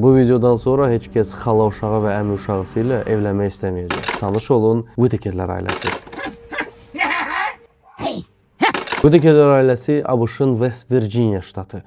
Bu videodan sonra heç kəs xala uşağı və əmi uşağısı ilə evlənmək istəməyəcək. Tanış olun, Whittakerlər ailəsi. Whittakerlər ailəsi ABŞ-ın West Virginia ştatı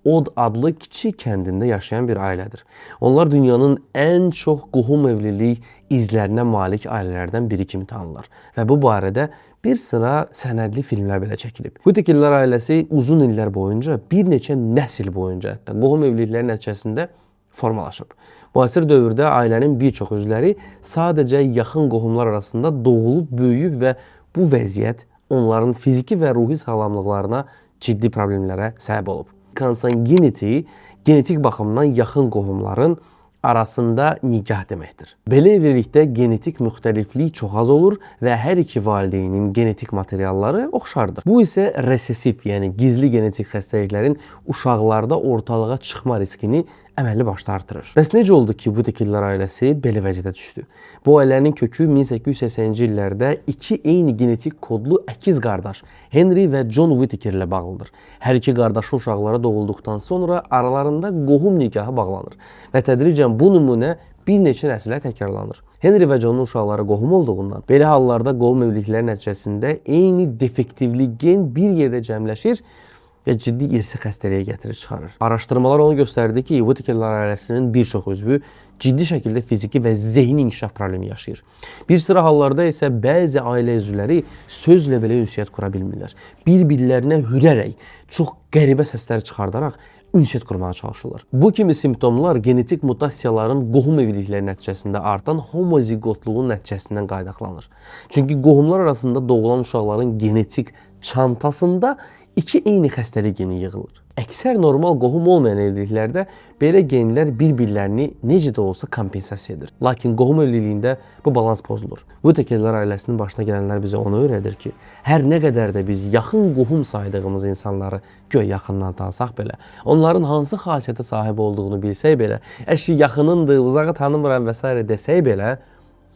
Od adlı kiçik kəndində yaşayan bir ailədir. Onlar dünyanın ən çox qohum evlilik izlərinə malik ailələrdən biri kimi tanınır və bu barədə bir sıra sənədli filmlər belə çəkilib. Whittakerlər ailəsi uzun illər boyunca, bir neçə nəsil boyunca hətta qohum evlilikləri nəticəsində formalaşıb. Müasir dövrdə ailənin bir çox üzvləri sadəcə yaxın qohumlar arasında doğulub, böyüyüb və bu vəziyyət onların fiziki və ruhi sağlamlıqlarına ciddi problemlərə səbəb olub. Consanguinity genetik baxımdan yaxın qohumların arasında nikah deməkdir. Belə evlilikdə genetik müxtəliflik çox az olur və hər iki valideynin genetik materialları oxşardır. Bu isə resessiv, yəni gizli genetik xəstəliklərin uşaqlarda ortalığa çıxma riskini əməlli başlı artırır. Bəs necə oldu ki, Whittakerlər ailəsi belə vəziyyətə düşdü? Bu ailənin kökü 1880-ci illərdə iki eyni genetik kodlu əkiz qardaş Henry və John Whittaker ilə bağlıdır. Hər iki qardaşın uşaqları doğulduqdan sonra aralarında qohum nikahı bağlanır və tədricən bu nümunə bir neçə nəsilə təkrarlanır. Henry və Johnun uşaqları qohum olduğundan belə hallarda qohum evlilikləri nəticəsində eyni defektivli gen bir yerdə cəmləşir və ciddi irsi xəstəliyə gətirir çıxarır. Araşdırmalar onu göstərdi ki, Whittakerlər ailəsinin bir çox üzvü ciddi şəkildə fiziki və zehni inkişaf problemi yaşayır. Bir sıra hallarda isə bəzi ailə üzvləri sözlə belə ünsiyyət qura bilmirlər. Bir-birlərinə hürərək, çox qəribə səslər çıxardaraq ünsiyyət qurmağa çalışırlar. Bu kimi simptomlar genetik mutasiyaların qohum evlilikləri nəticəsində artan homozigotluğun nəticəsindən qaynaqlanır. Çünki qohumlar arasında doğulan uşaqların genetik çantasında iki eyni xəstəlik geni yığılır. Əksər normal qohum olmayan evliliklərdə belə genlər bir-birlərini necə də olsa kompensasiya edir. Lakin qohum evliliyində bu balans pozulur. Whittakerlər ailəsinin başına gələnlər bizə onu öyrədir ki, hər nə qədər də biz yaxın qohum saydığımız insanları göy yaxından tanısaq belə, onların hansı xasiyyətə sahib olduğunu bilsək belə, əşi yaxınındır, uzağı tanımıram və s. desək belə,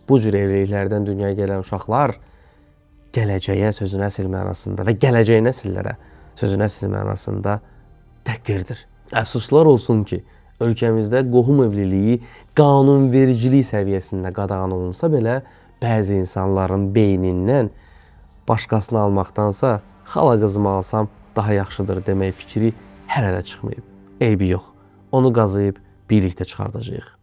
bu cür evliliklərdən dünyaya gələn uşaqlar gələcəyə sözün əsl mənasında və gələcək nəsillərə sözün əsl mənasında təhqirdir. Əfsuslar olsun ki, ölkəmizdə qohum evliliyi qanunvericilik səviyyəsində qadağan olunsa belə, bəzi insanların beynindən başqasını almaqdansa xala qızımı alsam daha yaxşıdır demək fikri hələ də çıxmayıb. Eybi yox. Onu qazıyıb birlikdə çıxardacağıq.